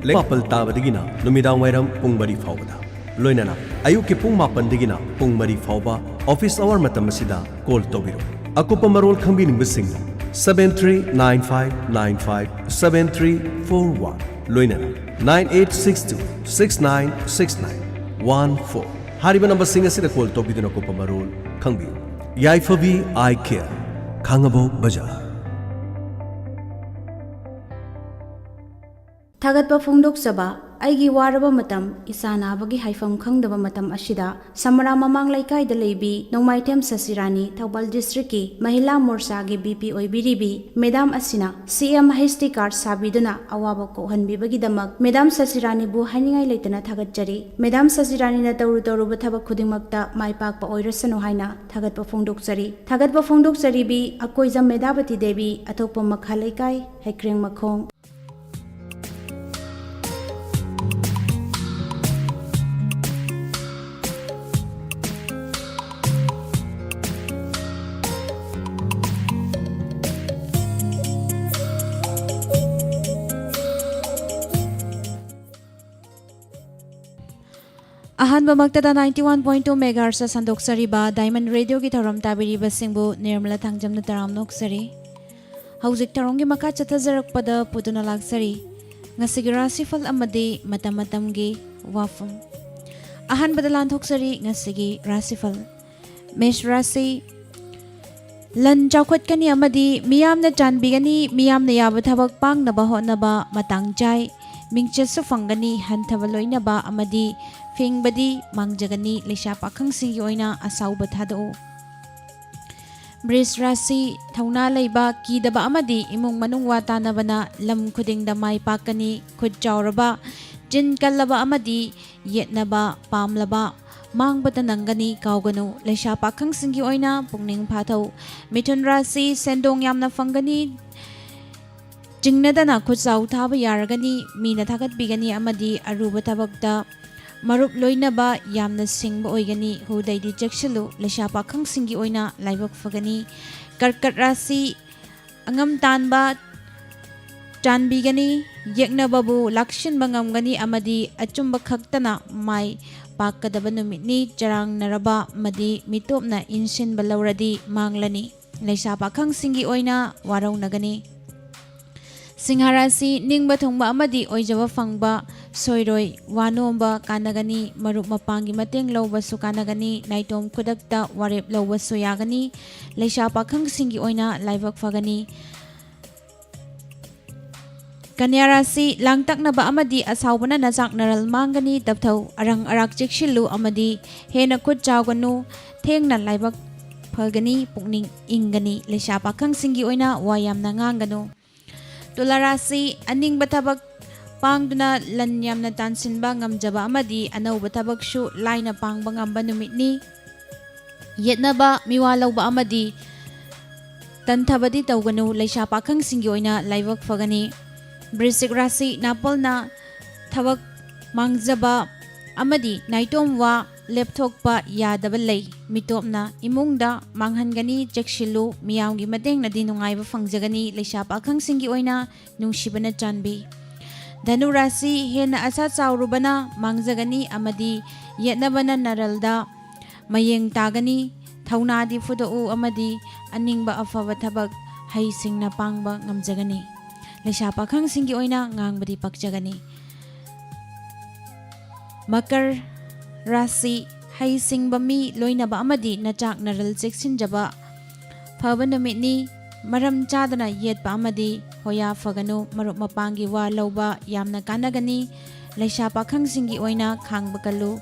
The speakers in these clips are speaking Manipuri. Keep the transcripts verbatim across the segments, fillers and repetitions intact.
ꯂꯩ ꯃꯥꯄꯜ ꯇꯥꯕꯗꯒꯤꯅ ꯅꯨꯃꯤꯗꯥꯡ ꯋꯥꯏꯔꯝ ꯄꯨꯡ ꯃꯔꯤ ꯐꯥꯎꯕꯗ, ꯂꯣꯏꯅꯅ ꯑꯌꯨꯛꯀꯤ ꯄꯨꯡ ꯃꯥꯄꯟꯗꯒꯤꯅ ꯄꯨꯡ ꯃꯔꯤ ꯐꯥꯎꯕ office hour ꯃꯇꯝ ꯑꯁꯤꯗ call ꯇꯧꯕꯤꯔꯛꯎ꯫ ꯑꯀꯨꯞꯄ ꯃꯔꯣꯜ ꯈꯪꯕꯤꯅꯤꯡꯕꯁꯤꯡꯅ seven three nine five nine five seven three four one, ꯂꯣꯏꯅꯅ nine eight six two six nine six nine one four ꯍꯥꯏꯔꯤꯕ ꯅꯝꯕꯔꯁꯤꯡ ꯑꯁꯤꯗ call ꯇꯧꯕꯤꯗꯨꯅ ꯑꯀꯨꯞꯄ ꯃꯔꯣꯜ ꯈꯪꯕꯤꯌꯨ꯫ ꯌꯥꯏꯐꯕꯤ Eye Care, ꯈꯥꯡꯉꯕꯣꯛ ꯕꯖꯥꯔ꯫ ꯊꯥꯒꯠꯄ ꯐꯣꯡꯗꯣꯛꯆꯕ꯫ ꯑꯩꯒꯤ ꯋꯥꯔꯕ ꯃꯇꯝ, ꯏꯆꯥ ꯅꯥꯕꯒꯤ ꯍꯥꯏꯐꯝ ꯈꯪꯗꯕ ꯃꯇꯝ ꯑꯁꯤꯗ ꯁꯃꯔꯥ ꯃꯃꯥꯡ ꯂꯩꯀꯥꯏꯗ ꯂꯩꯕꯤ ꯅꯣꯡꯃꯥꯏꯊꯦꯝ ꯁꯁꯤꯔꯥꯅꯤ, ꯊꯧꯕꯥꯜ districtꯀꯤ ꯃꯍꯤꯂꯥ ꯃꯣꯔꯆꯥꯒꯤ VP ꯑꯣꯏꯕꯤꯔꯤꯕꯤ madam ꯑꯁꯤꯅ CM HD card ꯁꯥꯕꯤꯗꯨꯅ ꯑꯋꯥꯕ ꯀꯣꯛꯍꯟꯕꯤꯕꯒꯤꯗꯃꯛ madam ꯁꯁꯤꯔꯥꯅꯤꯕꯨ ꯍꯥꯏꯅꯤꯡꯉꯥꯏ ꯂꯩꯇꯅ ꯊꯥꯒꯠꯆꯔꯤ꯫ Madam ꯁꯁꯤꯔꯥꯅꯤꯅ ꯇꯧꯔꯨ ꯇꯧꯔꯨꯕ ꯊꯕꯛ ꯈꯨꯗꯤꯡꯃꯛꯇ ꯃꯥꯏ ꯄꯥꯛꯄ ꯑꯣꯏꯔꯁꯅꯨ ꯍꯥꯏꯅ ꯊꯥꯒꯠꯄ ꯐꯣꯡꯗꯣꯛꯆꯔꯤ꯫ ꯊꯥꯒꯠꯄ ꯐꯣꯡꯗꯣꯛꯆꯔꯤꯕꯤ ꯑꯀꯣꯏꯖꯝ ꯃꯦꯗꯥꯕꯇꯤ ꯗꯦꯕꯤ, ꯑꯊꯣꯛꯄ ꯃꯈꯥ ꯂꯩꯀꯥꯏ, ꯍꯩꯀ꯭ꯔꯦꯡ ꯃꯈꯣꯡ꯫ ꯑꯍꯥꯟꯕꯃꯛꯇꯗ ninety one point two megahertz ꯁꯟꯗꯣꯛꯆꯔꯤꯕ Diamond Radioꯒꯤ ꯊꯧꯔꯝ ꯇꯥꯕꯤꯔꯤꯕꯁꯤꯡꯕꯨ ꯅꯤꯔꯃꯂꯥ ꯊꯥꯡꯖꯝꯅ ꯇꯔꯥꯝꯅ ꯑꯣꯛꯆꯔꯤ꯫ ꯍꯧꯖꯤꯛ ꯊꯧꯔꯝꯒꯤ ꯃꯈꯥ ꯆꯠꯊꯖꯔꯛꯄꯗ ꯄꯨꯗꯨꯅ ꯂꯥꯛꯆꯔꯤ ꯉꯁꯤꯒꯤ ꯔꯥꯁꯤꯐꯜ ꯑꯃꯗꯤ ꯃꯇꯝ ꯃꯇꯝꯒꯤ ꯋꯥꯐꯝ꯫ ꯑꯍꯥꯟꯕꯗ ꯂꯥꯟꯊꯣꯛꯆꯔꯤ ꯉꯁꯤꯒꯤ ꯔꯥꯁꯤꯐꯜ꯫ ꯃꯦꯁ ꯔꯥꯁꯤ꯫ ꯂꯟ ꯆꯥꯎꯈꯠꯀꯅꯤ ꯑꯃꯗꯤ ꯃꯤꯌꯥꯝꯅ ꯆꯥꯟꯕꯤꯒꯅꯤ, ꯃꯤꯌꯥꯝꯅ ꯌꯥꯕ ꯊꯕꯛ ꯄꯥꯡꯅꯕ ꯍꯣꯠꯅꯕ ꯃꯇꯥꯡ ꯆꯥꯏ꯫ ꯃꯤꯡꯆꯠꯁꯨ ꯐꯪꯒꯅꯤ, ꯍꯟꯊꯕ ꯂꯣꯏꯅꯕ ꯑꯃꯗꯤ ꯐꯤꯡꯕꯗꯤ ꯃꯥꯡꯖꯒꯅꯤ꯫ ꯂꯩꯁꯥ ꯄꯥꯈꯪꯁꯤꯡꯒꯤ ꯑꯣꯏꯅ ꯑꯁꯥꯎꯕ ꯊꯥꯗꯣꯛꯎ꯫ ꯕ꯭ꯔꯤꯖ ꯔꯥꯁꯤ꯫ ꯊꯧꯅꯥ ꯂꯩꯕ, ꯀꯤꯗꯕ ꯑꯃꯗꯤ ꯏꯃꯨꯡ ꯃꯅꯨꯡ ꯋꯥ ꯇꯥꯅꯕꯅ ꯂꯝ ꯈꯨꯗꯤꯡꯗ ꯃꯥꯏ ꯄꯥꯛꯀꯅꯤ꯫ ꯈꯨꯠ ꯆꯥꯎꯔꯕ, ꯆꯤꯟ ꯀꯜꯂꯕ ꯑꯃꯗꯤ ꯌꯦꯠꯅꯕ ꯄꯥꯝꯂꯕ ꯃꯥꯡꯕꯇ ꯅꯪꯒꯅꯤ, ꯀꯥꯎꯒꯅꯨ꯫ ꯂꯩꯁꯥ ꯄꯥꯈꯪꯁꯤꯡꯒꯤ ꯑꯣꯏꯅ ꯄꯨꯛꯅꯤꯡ ꯐꯥꯊꯧ꯫ ꯃꯤꯊꯨꯟ ꯔꯥꯁꯤ꯫ ꯁꯦꯟꯗꯣꯡ ꯌꯥꯝꯅ ꯐꯪꯒꯅꯤ꯫ ꯆꯤꯡꯅꯗꯅ ꯈꯨꯠꯆꯥꯎ ꯊꯥꯕ ꯌꯥꯔꯒꯅꯤ꯫ ꯃꯤꯅ ꯊꯥꯒꯠꯄꯤꯒꯅꯤ ꯑꯃꯗꯤ ꯑꯔꯨꯕ ꯊꯕꯛꯇ ꯃꯔꯨꯞ ꯂꯣꯏꯅꯕ ꯌꯥꯝꯅ ꯁꯤꯡꯕ ꯑꯣꯏꯒꯅꯤ꯫ ꯍꯨꯗꯩꯗꯤ ꯆꯦꯛꯁꯤꯜꯂꯨ꯫ ꯂꯩꯁꯥ ꯄꯥꯈꯪꯁꯤꯡꯒꯤ ꯑꯣꯏꯅ ꯂꯥꯏꯕꯛ ꯐꯒꯅꯤ꯫ ꯀꯔꯀꯠ ꯔꯥꯁꯤ꯫ ꯑꯉꯝ ꯇꯥꯟꯕ, ꯆꯥꯟꯕꯤꯒꯅꯤ꯫ ꯌꯦꯛꯅꯕꯕꯨ ꯂꯥꯛꯁꯤꯟꯕ ꯉꯝꯒꯅꯤ ꯑꯃꯗꯤ ꯑꯆꯨꯝꯕ ꯈꯛꯇꯅ ꯃꯥꯏ ꯄꯥꯛꯀꯗꯕ ꯅꯨꯃꯤꯠꯅꯤ꯫ ꯆꯔꯥꯡꯅꯔꯕ ꯑꯃꯗꯤ ꯃꯤꯇꯣꯞꯅ ꯏꯟꯁꯤꯟꯕ ꯂꯧꯔꯗꯤ ꯃꯥꯡꯂꯅꯤ꯫ ꯂꯩꯁꯥ ꯄꯥꯈꯪꯁꯤꯡꯒꯤ ꯑꯣꯏꯅ ꯋꯥꯔꯧꯅꯒꯅꯤ꯫ ꯁꯤꯡꯍ ꯔꯥꯁꯤ, ꯅꯤꯡꯕ ꯊꯨꯡꯕ ꯑꯃꯗꯤ ꯑꯣꯏꯖꯕ ꯐꯪꯕ ꯁꯣꯏꯔꯣꯏ꯫ ꯋꯥ ꯅꯣꯝꯕ ꯀꯥꯟꯅꯒꯅꯤ, ꯃꯔꯨꯞ ꯃꯄꯥꯡꯒꯤ ꯃꯇꯦꯡ ꯂꯧꯕꯁꯨ ꯀꯥꯟꯅꯒꯅꯤ, ꯅꯥꯏꯇꯣꯝ ꯈꯨꯗꯛꯇ ꯋꯥꯔꯦꯞ ꯂꯧꯕꯁꯨ ꯌꯥꯒꯅꯤ꯫ ꯂꯩꯁꯥ ꯄꯥꯈꯪꯁꯤꯡꯒꯤ ꯑꯣꯏꯅ ꯂꯥꯏꯕꯛ ꯐꯒꯅꯤ꯫ ꯀꯟꯌꯥ ꯔꯥꯁꯤ, ꯂꯥꯡꯇꯛꯅꯕ ꯑꯃꯗꯤ ꯑꯁꯥꯎꯕꯅ ꯅꯆꯥꯛ ꯅꯔꯜ ꯃꯥꯡꯒꯅꯤ꯫ ꯇꯞꯊꯧ, ꯑꯔꯪ ꯑꯔꯥꯛ ꯆꯦꯛꯁꯤꯜꯂꯨ ꯑꯃꯗꯤ ꯍꯦꯟꯅ ꯈꯨꯠ ꯆꯥꯎꯒꯅꯨ꯫ ꯊꯦꯡꯅ ꯂꯥꯏꯕꯛ ꯐꯒꯅꯤ, ꯄꯨꯛꯅꯤꯡ ꯏꯪꯒꯅꯤ꯫ ꯂꯩꯁꯥ ꯄꯥꯈꯪꯁꯤꯡꯒꯤ ꯑꯣꯏꯅ ꯋꯥ ꯌꯥꯝꯅ ꯉꯥꯡꯒꯅꯨ꯫ ꯇꯨꯂꯥ ꯔꯥꯁꯤ, ꯑꯅꯤꯡꯕ ꯊꯕꯛ ꯄꯥꯡꯗꯨꯅ ꯂꯟ ꯌꯥꯝꯅ ꯇꯥꯟꯁꯤꯟꯕ ꯉꯝꯖꯕ ꯑꯃꯗꯤ ꯑꯅꯧꯕ ꯊꯕꯛꯁꯨ ꯂꯥꯏꯅ ꯄꯥꯡꯕ ꯉꯝꯕ ꯅꯨꯃꯤꯠꯅꯤ꯫ ꯌꯦꯠꯅꯕ, ꯃꯤꯋꯥ ꯂꯧꯕ ꯑꯃꯗꯤ ꯇꯟꯊꯕꯗꯤ ꯇꯧꯒꯅꯨ꯫ ꯂꯩꯁꯥ ꯄꯥꯈꯪꯁꯤꯡꯒꯤ ꯑꯣꯏꯅ ꯂꯥꯏꯕꯛ ꯐꯒꯅꯤ꯫ ꯕ꯭ꯔꯤꯁꯤꯛ ꯔꯥꯁꯤ, ꯅꯥꯄꯜꯅ ꯊꯕꯛ ꯃꯥꯡꯖꯕ ꯑꯃꯗꯤ ꯅꯥꯏꯇꯣꯝ ꯋꯥ ꯂꯦꯞꯊꯣꯛꯄ ꯌꯥꯗꯕ ꯂꯩ꯫ ꯃꯤꯇꯣꯞꯅ ꯏꯃꯨꯡꯗ ꯃꯥꯡꯍꯟꯒꯅꯤ, ꯆꯦꯛꯁꯤꯜꯂꯨ꯫ ꯃꯤꯌꯥꯝꯒꯤ ꯃꯇꯦꯡꯅꯗꯤ ꯅꯨꯡꯉꯥꯏꯕ ꯐꯪꯖꯒꯅꯤ꯫ ꯂꯩꯁꯥ ꯄꯥꯈꯪꯁꯤꯡꯒꯤ ꯑꯣꯏꯅ ꯅꯨꯡꯁꯤꯕꯅ ꯆꯥꯟꯕꯤ꯫ ꯙꯅꯨ ꯔꯥꯁꯤ, ꯍꯦꯟꯅ ꯑꯁꯥ ꯆꯥꯎꯔꯨꯕꯅ ꯃꯥꯡꯖꯒꯅꯤ ꯑꯃꯗꯤ ꯌꯦꯠꯅꯕꯅ ꯅꯔꯜꯗ ꯃꯌꯦꯡ ꯇꯥꯒꯅꯤ꯫ ꯊꯧꯅꯥꯗꯤ ꯐꯨꯗꯣꯛꯎ ꯑꯃꯗꯤ ꯑꯅꯤꯡꯕ ꯑꯐꯕ ꯊꯕꯛ ꯍꯩꯁꯤꯡꯅ ꯄꯥꯡꯕ ꯉꯝꯖꯒꯅꯤ꯫ ꯂꯩꯁꯥ ꯄꯥꯈꯪꯁꯤꯡꯒꯤ ꯑꯣꯏꯅ ꯉꯥꯡꯕꯗꯤ ꯄꯛꯆꯒꯅꯤ꯫ ꯃꯀꯔ ꯔꯥꯁꯤ, ꯍꯩꯁꯤꯡꯕ ꯃꯤ ꯂꯣꯏꯅꯕ ꯑꯃꯗꯤ ꯅꯆꯥꯛ ꯅꯔꯜ ꯆꯦꯛꯁꯤꯟꯖꯕ ꯐꯕ ꯅꯨꯃꯤꯠꯅꯤ꯫ ꯃꯔꯝ ꯆꯥꯗꯅ ꯌꯦꯠꯄ ꯑꯃꯗꯤ ꯍꯣꯌꯥ ꯐꯒꯅꯨ꯫ ꯃꯔꯨꯞ ꯃꯄꯥꯡꯒꯤ ꯋꯥ ꯂꯧꯕ ꯌꯥꯝꯅ ꯀꯥꯟꯅꯒꯅꯤ꯫ ꯂꯩꯁꯥ ꯄꯥꯈꯪꯁꯤꯡꯒꯤ ꯑꯣꯏꯅ ꯈꯥꯡꯕ ꯀꯜꯂꯨ꯫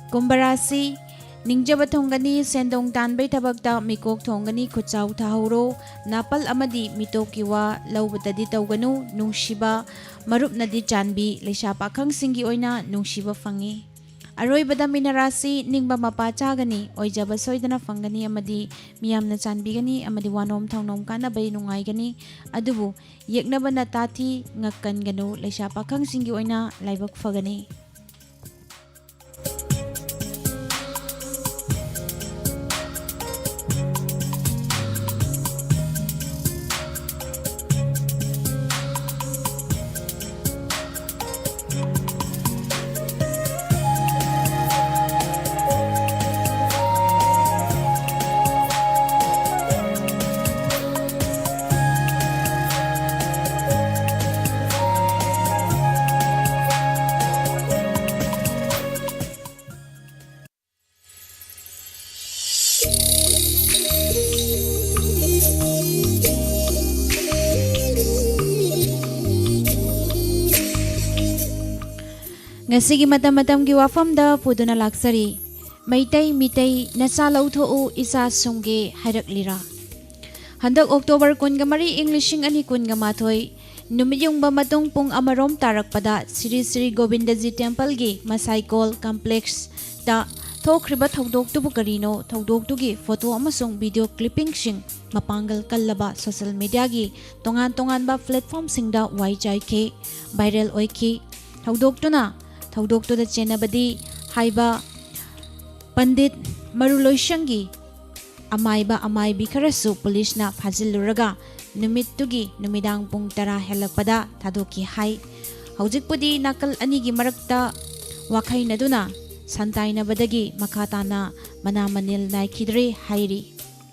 ꯀꯨꯝꯚ ꯔꯥꯁꯤ, ꯅꯤꯡꯖꯕ ꯊꯨꯡꯒꯅꯤ, ꯁꯦꯟꯗꯣꯡ ꯇꯥꯟꯕꯩ ꯊꯕꯛꯇ ꯃꯤꯀꯣꯛ ꯊꯣꯡꯒꯅꯤ, ꯈꯨꯠꯆꯥꯎ ꯊꯥꯍꯧꯔꯣ꯫ ꯅꯥꯄꯜ ꯑꯃꯗꯤ ꯃꯤꯇꯣꯞꯀꯤ ꯋꯥ ꯂꯧꯕꯗꯗꯤ ꯇꯧꯒꯅꯨ꯫ ꯅꯨꯡꯁꯤꯕ ꯃꯔꯨꯞꯅꯗꯤ ꯆꯥꯟꯕꯤ꯫ ꯂꯩꯁꯥ ꯄꯥꯈꯪꯁꯤꯡꯒꯤ ꯑꯣꯏꯅ ꯅꯨꯡꯁꯤꯕ ꯐꯪꯉꯤ꯫ ꯑꯔꯣꯏꯕꯗ ꯃꯤꯅ ꯔꯥꯁꯤ, ꯅꯤꯡꯕ ꯃꯄꯥ ꯆꯥꯒꯅꯤ, ꯑꯣꯏꯖꯕ ꯁꯣꯏꯗꯅ ꯐꯪꯒꯅꯤ ꯑꯃꯗꯤ ꯃꯤꯌꯥꯝꯅ ꯆꯥꯟꯕꯤꯒꯅꯤ ꯑꯃꯗꯤ ꯋꯥꯅꯣꯝ ꯊꯧꯅꯣꯝ ꯀꯥꯟꯅꯕꯩ ꯅꯨꯡꯉꯥꯏꯒꯅꯤ꯫ ꯑꯗꯨꯕꯨ ꯌꯦꯛꯅꯕꯅ ꯇꯥꯊꯤ ꯉꯛꯀꯟꯒꯅꯨ꯫ ꯂꯩꯁꯥ ꯄꯥꯈꯪꯁꯤꯡꯒꯤ ꯑꯣꯏꯅ ꯂꯥꯏꯕꯛ ꯐꯒꯅꯤ꯫ ꯉꯁꯤꯒꯤ ꯃꯇꯝ ꯃꯇꯝꯒꯤ ꯋꯥꯐꯝꯗ ꯄꯨꯗꯨꯅ ꯂꯥꯛꯆꯔꯤ꯫ ꯃꯩꯇꯩ ꯃꯤꯇꯩ ꯅꯆꯥ ꯂꯧꯊꯣꯛꯎ ꯏꯆꯥ ꯁꯨꯝꯒꯦ ꯍꯥꯏꯔꯛꯂꯤꯔꯥ? ꯍꯟꯗꯛ October ꯀꯨꯟꯒ ꯃꯔꯤ, ꯏꯪ ꯂꯤꯁꯤꯡ ꯑꯅꯤ ꯀꯨꯟꯒ ꯃꯥꯊꯣꯏ, ꯅꯨꯃꯤꯠ ꯌꯨꯡꯕ ꯃꯇꯨꯡ ꯄꯨꯡ ꯑꯃꯔꯣꯝ ꯇꯥꯔꯛꯄꯗ ꯁ꯭ꯔꯤ ꯁ꯭ꯔꯤ ꯒꯣꯕꯤꯟꯗꯖꯤ Temple ꯒꯤ ꯃꯁꯥꯏꯀꯣꯜ complex ꯇ ꯊꯣꯛꯈ꯭ꯔꯤꯕ ꯊꯧꯗꯣꯛꯇꯨꯕꯨ ꯀꯔꯤꯅꯣ? ꯊꯧꯗꯣꯛꯇꯨꯒꯤ photo ꯑꯃꯁꯨꯡ video clipping ꯁꯤꯡ ꯃꯄꯥꯡꯒꯜ ꯀꯜꯂꯕ social media ꯒꯤ ꯇꯣꯉꯥꯟ ꯇꯣꯉꯥꯟꯕ platform ꯁꯤꯡꯗ ꯋꯥꯏ ꯆꯥꯏꯈꯤ, viral ꯑꯣꯏꯈꯤ꯫ ꯊꯧꯗꯣꯛꯇꯨꯅ, ꯊꯧꯗꯣꯛꯇꯨꯗ ꯆꯦꯟꯅꯕꯗꯤ ꯍꯥꯏꯕ ꯄꯟꯗꯤꯠ ꯃꯔꯨ ꯂꯣꯏꯁꯪꯒꯤ ꯑꯃꯥꯏꯕ ꯑꯃꯥꯏꯕꯤ ꯈꯔꯁꯨ ꯄꯨꯂꯤꯁꯅ ꯐꯥꯖꯤꯜꯂꯨꯔꯒ ꯅꯨꯃꯤꯠꯇꯨꯒꯤ ꯅꯨꯃꯤꯗꯥꯡ ꯄꯨꯡ ꯇꯔꯥ ꯍꯦꯜꯂꯛꯄꯗ ꯊꯥꯗꯣꯛꯈꯤ ꯍꯥꯏ꯫ ꯍꯧꯖꯤꯛꯄꯨꯗꯤ ꯅꯥꯀꯜ ꯑꯅꯤꯒꯤ ꯃꯔꯛꯇ ꯋꯥꯈꯩꯅꯗꯨꯅ ꯁꯟꯇꯥꯏꯅꯕꯗꯒꯤ ꯃꯈꯥ ꯇꯥꯅ ꯃꯅꯥ ꯃꯅꯤꯜ ꯅꯥꯏꯈꯤꯗ꯭ꯔꯦ ꯍꯥꯏꯔꯤ꯫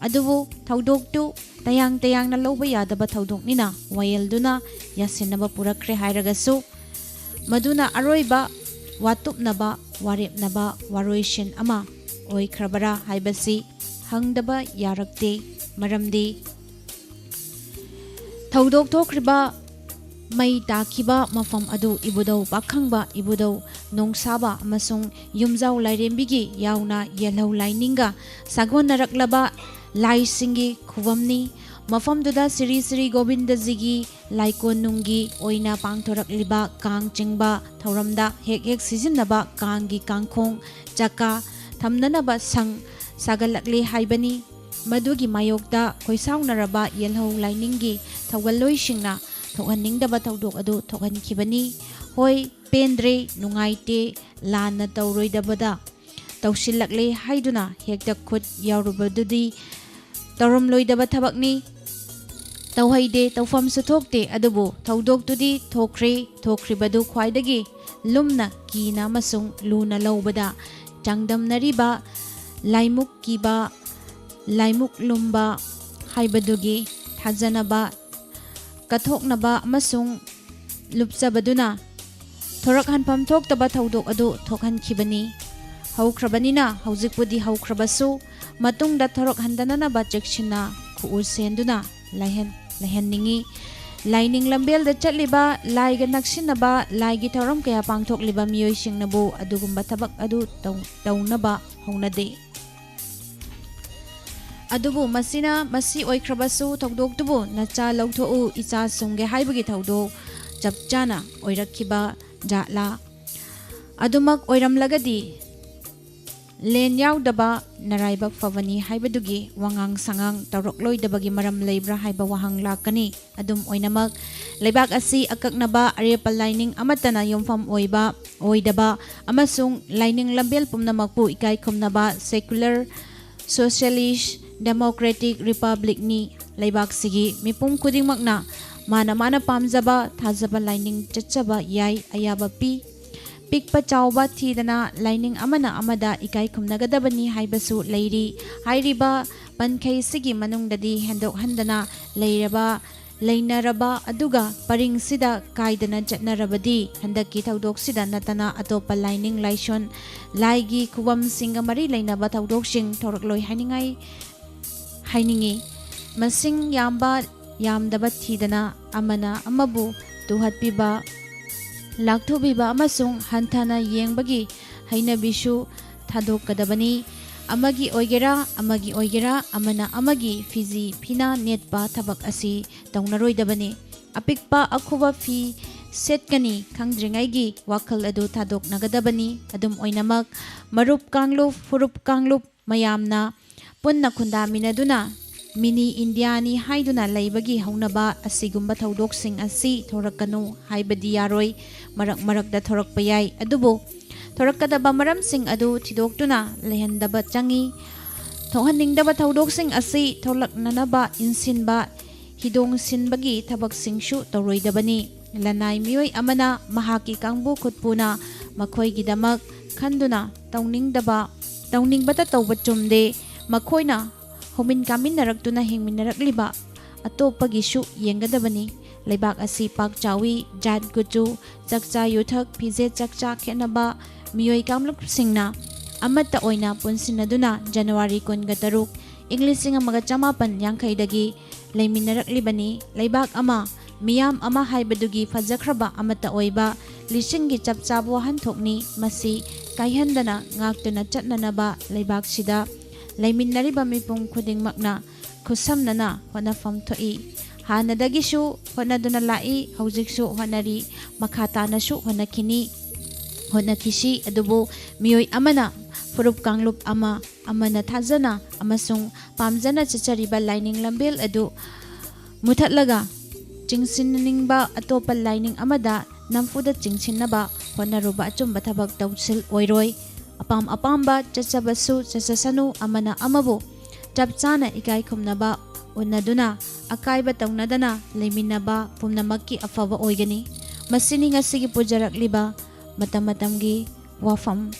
ꯑꯗꯨꯕꯨ ꯊꯧꯗꯣꯛꯇꯨ ꯇꯌꯥꯡ ꯇꯌꯥꯡꯅ ꯂꯧꯕ ꯌꯥꯗꯕ ꯊꯧꯗꯣꯛꯅꯤꯅ ꯋꯥꯌꯦꯜꯗꯨꯅ ꯌꯥꯁꯤꯟꯅꯕ ꯄꯨꯔꯛꯈ꯭ꯔꯦ ꯍꯥꯏꯔꯒꯁꯨ, ꯃꯗꯨꯅ ꯑꯔꯣꯏꯕ ꯋꯥꯇꯨꯞꯅꯕ, ꯋꯥꯔꯦꯞꯅꯕ ꯋꯥꯔꯣꯏꯁꯤꯟ ꯑꯃ ꯑꯣꯏꯈ꯭ꯔꯕꯔꯥ ꯍꯥꯏꯕꯁꯤ ꯍꯪꯗꯕ ꯌꯥꯔꯛꯇꯦ꯫ ꯃꯔꯝꯗꯤ ꯊꯧꯗꯣꯛ ꯊꯣꯛꯈ꯭ꯔꯤꯕ ꯃꯩ ꯇꯥꯈꯤꯕ ꯃꯐꯝ ꯑꯗꯨ ꯏꯕꯨꯙꯧ ꯄꯥꯈꯪꯕ, ꯏꯕꯨꯙꯧ ꯅꯣꯡꯁꯥꯕ ꯑꯃꯁꯨꯡ ꯌꯨꯝꯖꯥꯎ ꯂꯥꯏꯔꯦꯝꯕꯤꯒꯤ ꯌꯥꯎꯅ ꯌꯦꯜꯍꯧ ꯂꯥꯏꯅꯤꯡꯒ ꯁꯥꯒꯣꯟꯅꯔꯛꯂꯕ ꯂꯥꯏꯁꯤꯡꯒꯤ ꯈꯨꯕꯝꯅꯤ꯫ ꯃꯐꯝꯗꯨꯗ ꯁ꯭ꯔꯤ ꯁ꯭ꯔꯤ ꯒꯣꯕꯤꯟꯗꯖꯤꯒꯤ ꯂꯥꯏꯀꯣꯟꯅꯨꯡꯒꯤ ꯑꯣꯏꯅ ꯄꯥꯡꯊꯣꯔꯛꯂꯤꯕ ꯀꯥꯡ ꯆꯤꯡꯕ ꯊꯧꯔꯝꯗ ꯍꯦꯛ ꯍꯦꯛ ꯁꯤꯖꯤꯟꯅꯕ ꯀꯥꯡꯒꯤ ꯀꯥꯡꯈꯣꯡ, ꯆꯀꯥ ꯊꯝꯅꯅꯕ ꯁꯪ ꯁꯥꯒꯠꯂꯛꯂꯦ ꯍꯥꯏꯕꯅꯤ꯫ ꯃꯗꯨꯒꯤ ꯃꯥꯌꯣꯛꯇ ꯈꯣꯏꯁꯥꯎꯅꯔꯕ ꯌꯦꯜꯍꯧ ꯂꯥꯏꯅꯤꯡꯒꯤ ꯊꯧꯒꯜꯂꯣꯏꯁꯤꯡꯅ ꯊꯣꯛꯍꯟꯅꯤꯡꯗꯕ ꯊꯧꯗꯣꯛ ꯑꯗꯨ ꯊꯣꯛꯍꯟꯈꯤꯕꯅꯤ꯫ ꯍꯣꯏ, ꯄꯦꯟꯗ꯭ꯔꯦ, ꯅꯨꯡꯉꯥꯏꯇꯦ, ꯂꯥꯟꯅ ꯇꯧꯔꯣꯏꯗꯕꯗ ꯇꯧꯁꯤꯜꯂꯛꯂꯦ ꯍꯥꯏꯗꯨꯅ ꯍꯦꯛꯇ ꯈꯨꯠ ꯌꯥꯎꯔꯨꯕꯗꯨꯗꯤ ꯇꯧꯔꯝꯂꯣꯏꯗꯕ ꯊꯕꯛꯅꯤ꯫ ꯇꯧꯍꯩꯗꯦ, ꯇꯧꯐꯝꯁꯨ ꯊꯣꯛꯇꯦ꯫ ꯑꯗꯨꯕꯨ ꯊꯧꯗꯣꯛꯇꯨꯗꯤ ꯊꯣꯛꯈ꯭ꯔꯦ꯫ ꯊꯣꯛꯈ꯭ꯔꯤꯕꯗꯨ ꯈ꯭ꯋꯥꯏꯗꯒꯤ ꯂꯨꯝꯅ ꯀꯤꯅ ꯑꯃꯁꯨꯡ ꯂꯨꯅ ꯂꯧꯕꯗ ꯆꯥꯡꯗꯝꯅꯔꯤꯕ ꯂꯥꯏꯃꯨꯛ ꯀꯤꯕ, ꯂꯥꯏꯃꯨꯛ ꯂꯨꯝꯕ ꯍꯥꯏꯕꯗꯨꯒꯤ ꯊꯥꯖꯅꯕ, ꯀꯠꯊꯣꯛꯅꯕ ꯑꯃꯁꯨꯡ ꯂꯨꯞꯆꯕꯗꯨꯅ ꯊꯣꯔꯛꯍꯟꯐꯝ ꯊꯣꯛꯇꯕ ꯊꯧꯗꯣꯛ ꯑꯗꯨ ꯊꯣꯛꯍꯟꯈꯤꯕꯅꯤ꯫ ꯍꯧꯈ꯭ꯔꯕꯅꯤꯅ ꯍꯧꯖꯤꯛꯄꯨꯗꯤ ꯍꯧꯈ꯭ꯔꯕꯁꯨ, ꯃꯇꯨꯡꯗ ꯊꯣꯔꯛꯍꯟꯗꯅꯅꯕ ꯆꯦꯛꯁꯤꯟꯅ ꯈꯨꯎ ꯁꯦꯟꯗꯨꯅ ꯂꯩꯍꯟ-, ꯂꯩꯍꯟꯅꯤꯡꯏ꯫ ꯂꯥꯏꯅꯤꯡ ꯂꯝꯕꯦꯜꯗ ꯆꯠꯂꯤꯕ, ꯂꯥꯏꯒ ꯅꯛꯁꯤꯟꯅꯕ, ꯂꯥꯏꯒꯤ ꯊꯧꯔꯝ ꯀꯌꯥ ꯄꯥꯡꯊꯣꯛꯂꯤꯕ ꯃꯤꯑꯣꯏꯁꯤꯡꯅꯕꯨ ꯑꯗꯨꯒꯨꯝꯕ ꯊꯕꯛ ꯑꯗꯨ ꯇꯧ-, ꯇꯧꯅꯕ ꯍꯧꯅꯗꯦ꯫ ꯑꯗꯨꯕꯨ ꯃꯁꯤꯅ, ꯃꯁꯤ ꯑꯣꯏꯈ꯭ꯔꯕꯁꯨ, ꯊꯧꯗꯣꯛꯇꯨꯕꯨ ꯅꯆꯥ ꯂꯧꯊꯣꯛꯎ, ꯏꯆꯥ ꯁꯨꯡꯒꯦ ꯍꯥꯏꯕꯒꯤ ꯊꯧꯗꯣꯛ ꯆꯞ ꯆꯥꯅ ꯑꯣꯏꯔꯛꯈꯤꯕ ꯖꯥꯠꯂꯥ? ꯑꯗꯨꯃꯛ ꯑꯣꯏꯔꯝꯂꯒꯗꯤ, ꯂꯦꯟ ꯌꯥꯎꯗꯕ ꯅꯔꯥꯏꯕꯛ ꯐꯕꯅꯤ ꯍꯥꯏꯕꯗꯨꯒꯤ ꯋꯥꯉꯥꯡ ꯁꯉꯥꯡ ꯇꯧꯔꯛꯂꯣꯏꯗꯕꯒꯤ ꯃꯔꯝ ꯂꯩꯕ꯭ꯔꯥ ꯍꯥꯏꯕ ꯋꯥꯍꯪ ꯂꯥꯛꯀꯅꯤ꯫ ꯑꯗꯨꯝ ꯑꯣꯏꯅꯃꯛ, ꯂꯩꯕꯥꯛ ꯑꯁꯤ ꯑꯀꯛꯅꯕ ꯑꯔꯦꯞꯄ ꯂꯥꯏꯅꯤꯡ ꯑꯃꯠꯇꯅ ꯌꯨꯝꯐꯝ ꯑꯣꯏꯕ, ꯑꯣꯏꯗꯕ ꯑꯃꯁꯨꯡ ꯂꯥꯏꯅꯤꯡ ꯂꯝꯕꯦꯜ ꯄꯨꯝꯅꯃꯛꯄꯨ ꯏꯀꯥꯏ ꯈꯨꯝꯅꯕ secular, socialist, democratic republicꯅꯤ꯫ ꯂꯩꯕꯥꯛꯁꯤꯒꯤ ꯃꯤꯄꯨꯝ ꯈꯨꯗꯤꯡꯃꯛꯅ ꯃꯥꯅ ꯃꯥꯅ ꯄꯥꯝꯖꯕ, ꯊꯥꯖꯕ ꯂꯥꯏꯅꯤꯡ ꯆꯠꯆꯕ ꯌꯥꯏ, ꯑꯌꯥꯕ ꯄꯤ꯫ ꯄꯤꯛꯄ ꯆꯥꯎꯕ ꯊꯤꯗꯅ ꯂꯥꯏꯅꯤꯡ ꯑꯃꯅ ꯑꯃꯗ ꯏꯀꯥꯏ ꯈꯨꯝꯅꯒꯗꯕꯅꯤ ꯍꯥꯏꯕꯁꯨ ꯂꯩꯔꯤ꯫ ꯍꯥꯏꯔꯤꯕ ꯄꯟꯈꯩꯁꯤꯒꯤ ꯃꯅꯨꯡꯗꯗꯤ ꯍꯦꯟꯗꯣꯛꯍꯟꯗꯅ ꯂꯩꯔꯕ, ꯂꯩꯅꯔꯕ ꯑꯗꯨꯒ ꯄꯔꯤꯡꯁꯤꯗ ꯀꯥꯏꯗꯅ ꯆꯠꯅꯔꯕꯗꯤ ꯍꯟꯗꯛꯀꯤ ꯊꯧꯗꯣꯛꯁꯤꯗ ꯅꯠꯇꯅ ꯑꯇꯣꯞꯄ ꯂꯥꯏꯅꯤꯡ ꯂꯥꯏꯁꯣꯟ, ꯂꯥꯏꯒꯤ ꯈꯨꯕꯝꯁꯤꯡꯒ ꯃꯔꯤ ꯂꯩꯅꯕ ꯊꯧꯗꯣꯛꯁꯤꯡ ꯊꯣꯔꯛꯂꯣꯏ ꯍꯥꯏꯅꯤꯡꯉꯥꯏ, ꯍꯥꯏꯅꯤꯡꯉꯤ꯫ ꯃꯁꯤꯡ ꯌꯥꯝꯕ ꯌꯥꯝꯗꯕ ꯊꯤꯗꯅ ꯑꯃꯅ ꯑꯃꯕꯨ ꯇꯨꯍꯠꯄꯤꯕ, ꯂꯥꯛꯊꯨꯕꯤꯕ ꯑꯃꯁꯨꯡ ꯍꯟꯊꯅ ꯌꯦꯡꯕꯒꯤ ꯍꯩꯅꯕꯤꯁꯨ ꯊꯥꯗꯣꯛꯀꯗꯕꯅꯤ꯫ ꯑꯃꯒꯤ ꯑꯣꯏꯒꯦꯔꯥ, ꯑꯃꯒꯤ ꯑꯣꯏꯒꯦꯔꯥ, ꯑꯃꯅ ꯑꯃꯒꯤ ꯐꯤꯖꯤ ꯐꯤꯅꯥ ꯅꯦꯠꯄ ꯊꯕꯛ ꯑꯁꯤ ꯇꯧꯅꯔꯣꯏꯗꯕꯅꯤ꯫ ꯑꯄꯤꯛꯄ ꯑꯈꯨꯕ ꯐꯤ ꯁꯦꯠꯀꯅꯤ ꯈꯪꯗ꯭ꯔꯤꯉꯩꯒꯤ ꯋꯥꯈꯜ ꯑꯗꯨ ꯊꯥꯗꯣꯛꯅꯒꯗꯕꯅꯤ꯫ ꯑꯗꯨꯝ ꯑꯣꯏꯅꯃꯛ, ꯃꯔꯨꯞ ꯀꯥꯡꯂꯨꯞ, ꯐꯨꯔꯨꯞ ꯀꯥꯡꯂꯨꯞ ꯃꯌꯥꯝꯅ ꯄꯨꯟꯅ ꯈꯨꯟꯗꯥꯃꯤꯟꯅꯗꯨꯅ ꯃꯤꯅꯤ ꯏꯟꯗꯤꯌꯥꯅꯤ ꯍꯥꯏꯗꯨꯅ ꯂꯩꯕꯒꯤ ꯍꯧꯅꯕ ꯑꯁꯤꯒꯨꯝꯕ ꯊꯧꯗꯣꯛꯁꯤꯡ ꯑꯁꯤ ꯊꯣꯔꯛꯀꯅꯨ ꯍꯥꯏꯕꯗꯤ ꯌꯥꯔꯣꯏ꯫ ꯃꯔꯛ ꯃꯔꯛꯇ ꯊꯣꯔꯛꯄ ꯌꯥꯏ, ꯑꯗꯨꯕꯨ ꯊꯣꯔꯛꯀꯗꯕ ꯃꯔꯝꯁꯤꯡ ꯑꯗꯨ ꯊꯤꯗꯣꯛꯇꯨꯅ ꯂꯩꯍꯟꯗꯕ ꯆꯪꯏ꯫ ꯊꯣꯛꯍꯟꯅꯤꯡꯗꯕ ꯊꯧꯗꯣꯛꯁꯤꯡ ꯑꯁꯤ ꯊꯣꯛꯂꯛꯅꯅꯕ ꯏꯟꯁꯤꯟꯕ, ꯍꯤꯗꯣꯡ ꯁꯤꯟꯕꯒꯤ ꯊꯕꯛꯁꯤꯡꯁꯨ ꯇꯧꯔꯣꯏꯗꯕꯅꯤ꯫ ꯂꯅꯥꯏ ꯃꯤꯑꯣꯏ ꯑꯃꯅ ꯃꯍꯥꯛꯀꯤ ꯀꯥꯡꯕꯨ ꯈꯨꯠꯄꯨꯅ ꯃꯈꯣꯏꯒꯤꯗꯃꯛ ꯈꯟꯗꯨꯅ ꯇꯧꯅꯤꯡꯗꯕ, ꯇꯧꯅꯤꯡꯕꯇ ꯇꯧꯕ ꯆꯨꯝꯗꯦ꯫ ꯃꯈꯣꯏꯅ ꯍꯧꯃꯤꯟ ꯀꯥꯃꯤꯟꯅꯔꯛꯇꯨꯅ ꯍꯤꯡꯃꯤꯟꯅꯔꯛꯂꯤꯕ ꯑꯇꯣꯞꯄꯒꯤꯁꯨ ꯌꯦꯡꯒꯗꯕꯅꯤ꯫ ꯂꯩꯕꯥꯛ ꯑꯁꯤ ꯄꯥꯛ ꯆꯥꯎꯏ, ꯖꯥꯠ ꯀꯨꯆꯨ, ꯆꯥꯛꯆꯥ ꯌꯨꯊꯛ, ꯐꯤꯖꯦꯠ ꯆꯥꯛꯆꯥ ꯈꯦꯠꯅꯕ ꯃꯤꯑꯣꯏ ꯀꯥꯡꯂꯨꯞꯁꯤꯡꯅ ꯑꯃꯠꯇ ꯑꯣꯏꯅ ꯄꯨꯟꯁꯤꯟꯅꯗꯨꯅ ꯖꯅꯋꯥꯔꯤ ꯀꯨꯟꯒ ꯇꯔꯨꯛ, ꯏꯪ ꯂꯤꯁꯤꯡ ꯑꯃꯒ ꯆꯃꯥꯄꯟ ꯌꯥꯡꯈꯩꯗꯒꯤ ꯂꯩꯃꯤꯟꯅꯔꯛꯂꯤꯕꯅꯤ꯫ ꯂꯩꯕꯥꯛ ꯑꯃ ꯃꯤꯌꯥꯝ ꯑꯃ ꯍꯥꯏꯕꯗꯨꯒꯤ ꯐꯖꯈ꯭ꯔꯕ ꯑꯃꯠꯇ ꯑꯣꯏꯕ ꯂꯤꯁꯤꯡꯒꯤ ꯆꯞ ꯆꯥꯕ ꯋꯥꯍꯟꯊꯣꯛꯅꯤ꯫ ꯃꯁꯤ ꯀꯥꯏꯍꯟꯗꯅ ꯉꯥꯛꯇꯨꯅ ꯆꯠꯅꯅꯕ ꯂꯩꯕꯥꯛꯁꯤꯗ ꯂꯩꯃꯤꯟꯅꯔꯤꯕ ꯃꯤꯄꯨꯝ ꯈꯨꯗꯤꯡꯃꯛꯅ ꯈꯨꯠꯁꯝꯅꯅ ꯍꯣꯠꯅꯐꯝ ꯊꯣꯛꯏ꯫ ꯍꯥꯟꯅꯗꯒꯤꯁꯨ ꯍꯣꯠꯅꯗꯨꯅ ꯂꯥꯛꯏ, ꯍꯧꯖꯤꯛꯁꯨ ꯍꯣꯠꯅꯔꯤ, ꯃꯈꯥ ꯇꯥꯅꯁꯨ ꯍꯣꯠꯅꯈꯤꯅꯤ, ꯍꯣꯠꯅꯈꯤꯁꯤ꯫ ꯑꯗꯨꯕꯨ ꯃꯤꯑꯣꯏ ꯑꯃꯅ, ꯐꯨꯔꯨꯞ ꯀꯥꯡꯂꯨꯞ ꯑꯃ ꯑꯃꯅ ꯊꯥꯖꯅ ꯑꯃꯁꯨꯡ ꯄꯥꯝꯖꯅ ꯆꯠꯆꯔꯤꯕ ꯂꯥꯏꯅꯤꯡ ꯂꯝꯕꯦꯜ ꯑꯗꯨ ꯃꯨꯊꯠꯂꯒ ꯆꯤꯡꯁꯤꯟꯅꯤꯡꯕ ꯑꯇꯣꯞꯄ ꯂꯥꯏꯅꯤꯡ ꯑꯃꯗ ꯅꯝꯐꯨꯗ ꯆꯤꯡꯁꯤꯟꯅꯕ ꯍꯣꯠꯅꯔꯨꯕ ꯑꯆꯨꯝꯕ ꯊꯕꯛ ꯇꯧꯁꯤꯜ ꯑꯣꯏꯔꯣꯏ꯫ ꯑꯄꯥꯝ ꯑꯄꯥꯝꯕ ꯆꯠꯆꯕꯁꯨ ꯆꯠꯆꯁꯅꯨ, ꯑꯃꯅ ꯑꯃꯕꯨ ꯆꯞ ꯆꯥꯅ ꯏꯀꯥꯏ ꯈꯨꯝꯅꯕ ꯎꯠꯅꯗꯨꯅ ꯑꯀꯥꯏꯕ ꯇꯧꯅꯗꯅ ꯂꯩꯃꯤꯟꯅꯕ ꯄꯨꯝꯅꯃꯛꯀꯤ ꯑꯐꯕ ꯑꯣꯏꯒꯅꯤ꯫ ꯃꯁꯤꯅꯤ ꯉꯁꯤꯒꯤ ꯄꯨꯖꯔꯛꯂꯤꯕ ꯃꯇꯝ ꯃꯇꯝꯒꯤ ꯋꯥꯐꯝ꯫